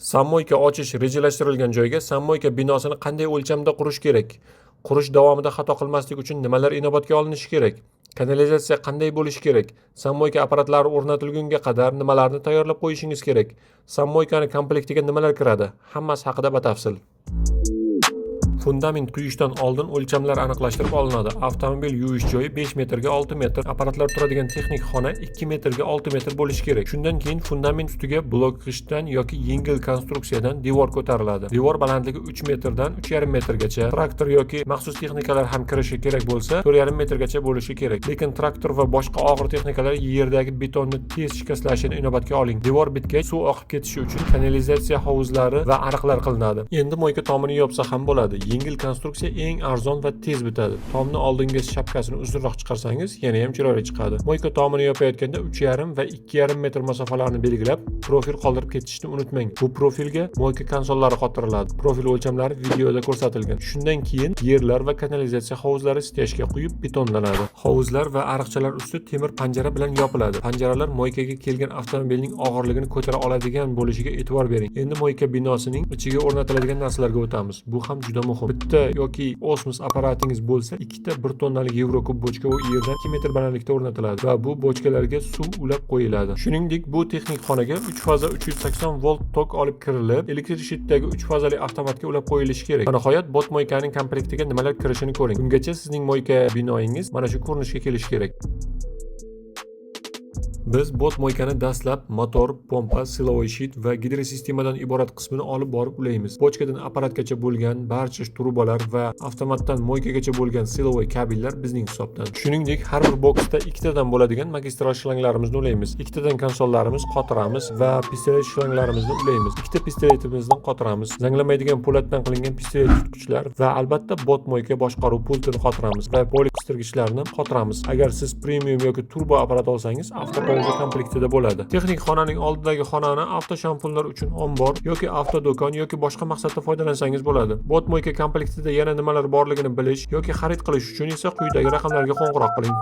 Самойка ochish rejalashtirilgan joyga самойка binosini qanday o'lchamda qurish kerak? Qurish davomida xato qilmaslik uchun nimalar inobatga olinishi kerak? Kanalizatsiya qanday bo'lishi kerak? Самойка apparatlari o'rnatilgunga qadar nimalarni tayyorlab qo'yishingiz kerak? Самойка ni komplektiga nimalar kiradi? Hammasi haqida batafsil. Fundament quyishdan oldin o'lchamlar aniqlashtirib olinadi. Avtomobil yuvish joyi 5 metrga 6 metr, apparatlar turadigan texnik xona 2 metrga 6 metr bo'lishi kerak. Shundan keyin fundament ustiga blok g'ishtdan yoki yengil konstruksiyadan devor ko'tariladi. Devor balandligi 3 metrdan 3,5 metrgacha, traktor yoki maxsus texnikalar ham kirishi kerak bo'lsa, 4,5 metrgacha bo'lishi kerak. Lekin traktor va boshqa og'ir texnikalar yerdagi betonni tez shikastlashini inobatga oling. Devor bitgach, suv oqib ketishi uchun kanalizatsiya hovuzlari va ariqlar qilinadi. Endi мойка tomini yopsa ham bo'ladi. Yengil konstruksiya eng arzon va tez bitadi. Tomni oldingi shapkasini uzunroq chiqarsangiz, yana ham chiroyli chiqadi. Мойка tomini yopayotganda 3,5 va 2,5 metr masofalarni belgilab, profil qoldirib ketishni unutmang. Bu profilga мойка konsollari qotiriladi. Profil o'lchamlari videoda ko'rsatilgan. Shundan keyin yerlar va kanalizatsiya hovuzlari стяжка quyib betonlanadi. Hovuzlar va ariqchalar usti temir panjara bilan yopiladi. Panjaralar мойка ga kelgan avtomobilning og'irligini ko'tara oladigan bo'lishiga e'tibor bering. Endi мойка binosining ichiga o'rnatiladigan narsalarga o'tamiz. Bu ham juda muhim. Bitta yoki osmos apparatingiz bo'lsa, ikkita 1 tonnalik Yevrokub bochka u yerdan 2 metr balandlikda o'rnatiladi va bu bochkalarga suv ulab qo'yiladi. Shuningdek, bu texnik xonaga 3 faza 380 volt tok olib kirilib, elektr щит dagi 3 fazali avtomatga ulab qo'yilishi kerak. Va nihoyat, bot мойка ning komplektiga nimalar kirishini ko'ring. Bungacha sizning мойка binoyingiz mana shu ko'rinishga kelishi kerak. Biz bot мойка ni dastlab motor, pompa, силовой щит va gidrosistemadan iborat qismini olib borib ulaymiz. Bochkadan apparatgacha bo'lgan barcha trubalar va avtomatdan мойка gacha bo'lgan силовой kabellar bizning hisobdan. Shuningdek, har bir boksda ikkitadan bo'ladigan magistral shlanglarimizni ulaymiz. Ikkitadan konsollarimiz qotiramiz va pistolet shlanglarimizni ulaymiz. Ikkita pistoletimizni qotiramiz. Zanglamaydigan po'latdan qilingan pistolet tutqichlar va albatta bot мойка boshqaruv pultini qotiramiz va poli qistirgichlarni qotiramiz. Agar siz premium yoki turbo apparat olsangiz, avtopauza komplektida bo'ladi. Texnik xonaning oldidagi xonani avtoshampunlar uchun ombor yoki avtodo'kon yoki boshqa maqsadda foydalansangiz bo'ladi. Bot мойка komplektida yana nimalar borligini bilish yoki xarid qilish uchun esa quyidagi raqamlarga qo'ng'iroq qiling.